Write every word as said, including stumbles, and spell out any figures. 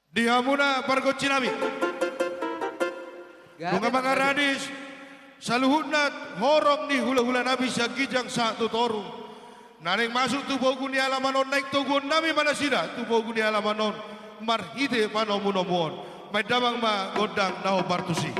Di hamuna pargonsi nami. Gabe nunga mangaradis saluhutna horong ni hula-hula nami sian ginjang sahat tu toru. Na naeng masuk tu pogu ni alaman on, naeng toguon nami ma nasida tu pogu ni alaman on marhite panomu-nomuon. Baen damang ma gondang na hombar tusi.